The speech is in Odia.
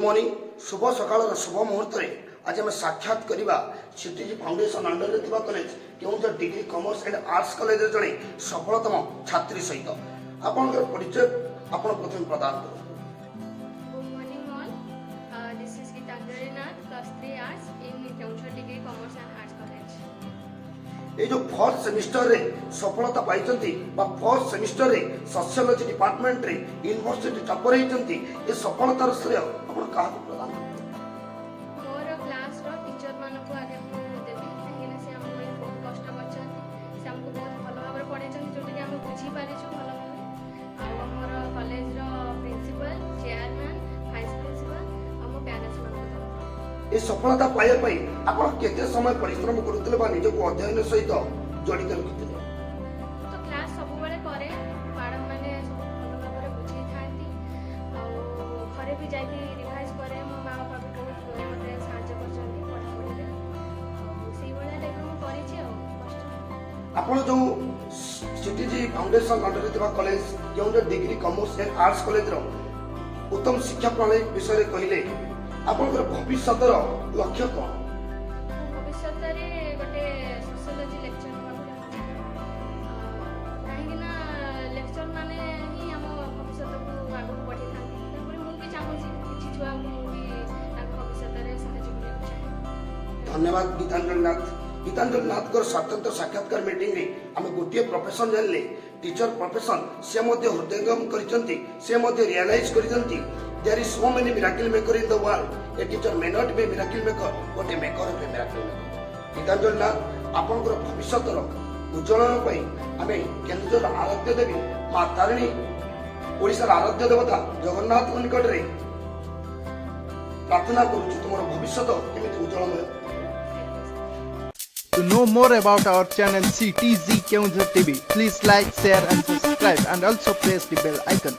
ମର୍ଣ୍ଣିଂ। ଶୁଭ ସକାଳର ଶୁଭ ମୁହୂର୍ତ୍ତରେ ଆଜି ଆମେ ସାକ୍ଷାତ କରିବା ସିଟିଜି ଫାଉଣ୍ଡେସନ ଅଣ୍ଡରରେ ଥିବା college, Keonjhar degree commerce and arts କଲେଜର ଜଣେ ସଫଳତମ ଛାତ୍ରୀ ସହିତ। ଆପଣଙ୍କର ପରିଚୟ ଆପଣ ପ୍ରଥମେ ପ୍ରଦାନ କରନ୍ତୁ। Good morning all. This is Gitanjali Nath, +3 Arts in Keonjhar Degree Commerce and Arts College. ଏଇ ଯୋଉ ଫର୍ଷ୍ଟ ସେମିଷ୍ଟରରେ ସଫଳତା ପାଇଛନ୍ତି ବା ଫର୍ଷ୍ଟ ସେମିଷ୍ଟରରେ ସୋସିଓଲୋଜି ଡିପାର୍ଟମେଣ୍ଟରେ ୟୁନିଭର୍ସିଟି ଟପର ହେଇଛନ୍ତି, ଏ ସଫଳତାର ଶ୍ରେୟ ଆପଣ କାହାକୁ ପ୍ରଦାନ କରିବେ? ମୋର କ୍ଲାସ୍ର ଟିଚରମାନଙ୍କୁ ଆଗେ ମୁଁ ଦେବି, କାହିଁକିନା ସେ ଆମ ପାଇଁ ବହୁତ କଷ୍ଟ କରିଛନ୍ତି। ସେ ଆମକୁ ବହୁତ ଭଲ ଭାବରେ ପଢ଼େଇଛନ୍ତି, ଯେଉଁଟାକି ଆମେ ବୁଝିପାରିଛୁ ଭଲ ଭାବେ। ଆଉ ଆମର କଲେଜର ପ୍ରିନ୍ସିପାଲ, ଚେୟାରମ୍ୟାନ୍, ଭାଇସ୍ ପ୍ରିନ୍ସିପାଲ ଆଉ ମୋ ପ୍ୟାରେଣ୍ଟସ୍ ମାନଙ୍କୁ ଦେବି। ଏ ସଫଳତା ପାଇବା ପାଇଁ ଆପଣ କେତେ ସମୟ ପରିଶ୍ରମ କରୁଥିଲେ ବା ନିଜକୁ ଅଧ୍ୟୟନ ସହିତ ଜଡ଼ିତ ରଖିଥିଲେ? ମୁଁ ତ କ୍ଲାସ୍ ସବୁବେଳେ କରେ। ମ୍ୟାଡ଼ାମ୍ ମାନେ ସବୁ ଭଲ ଭାବରେ ବୁଝେଇଥାନ୍ତି ଆଉ ଘରେ ବି ଯାଇକି ରିଭାଇଜ୍ କରେ। ମୋ ମା ବାପା ବି ବହୁତ ମୋତେ ସାହାଯ୍ୟ କରିଛନ୍ତି ପଢ଼ାପଢ଼ିରେ। ଆଉ ସେଇଭଳିଆ ଟାଇପ୍ର ମୁଁ କରିଛି ଆଉ କଷ୍ଟ। ଆପଣ ଯୋଉ ସିଟିଜି ଫାଉଣ୍ଡେସନ ଅଣ୍ଡରରେ ଥିବା college, Keonjhar degree commerce and arts କଲେଜର ଉତ୍ତମ ଶିକ୍ଷା ପ୍ରଣାଳୀ ବିଷୟରେ କହିଲେ, ଆପଣଙ୍କର ଭବିଷ୍ୟତର ଲକ୍ଷ୍ୟ କ'ଣ? ମୁଁ ଭବିଷ୍ୟତରେ ଗୋଟେ ସୋସିଓଲୋଜି ଲେକ୍ଚର ହେବାକୁ ଚାହୁଁଛି, କାହିଁକି ନା ଲେକ୍ଚର ମାନେ ହିଁ ଆମ ଭବିଷ୍ୟତକୁ ଆଗକୁ ବଢ଼େଇଥାନ୍ତି। ତେଣୁକରି ମୁଁ ବି ଚାହୁଁଛି କିଛି ଛୁଆଙ୍କୁ ମୁଁ ବି ତାଙ୍କ ଭବିଷ୍ୟତରେ ସାହାଯ୍ୟ କରିବାକୁ ଚାହେଁ। ଧନ୍ୟବାଦ ଗୀତାଞ୍ଜଳି ନାଥ। ଗୀତାଞ୍ଜଳି ନାଥଙ୍କର ସ୍ୱତନ୍ତ୍ର ସାକ୍ଷାତକାର ମିଟିଂରେ ଆମେ ଗୋଟିଏ ପ୍ରଫେସନ ଜାଣିଲେ, ଟିଚର ପ୍ରଫେସନ। ସେ ମଧ୍ୟ ହୃଦୟଙ୍ଗମ କରିଛନ୍ତି, ସେ ମଧ୍ୟ ରିଅଲାଇଜ କରିଛନ୍ତି, there is so many miracle maker in the world. A teacher may not be miracle maker, but a maker of a miracle maker. Gitanjali Nath, ଆପଣଙ୍କର ଭବିଷ୍ୟତର ଉଜ୍ଜଳନ ପାଇଁ ଆମେ କେନ୍ଦୁଝର ଆରାଧ୍ୟ ଦେବୀ ମା ତାରିଣୀ, ଓଡ଼ିଶାର ଆରାଧ୍ୟ ଦେବତା ଜଗନ୍ନାଥଙ୍କ ନିକଟରେ ପ୍ରାର୍ଥନା କରୁଛୁ, ତୁମର ଭବିଷ୍ୟତ କେମିତି ଉଜ୍ଜଳମୟ। To know more about our channel CTZ Keonjhar TV, please like, share and subscribe and also press the bell icon.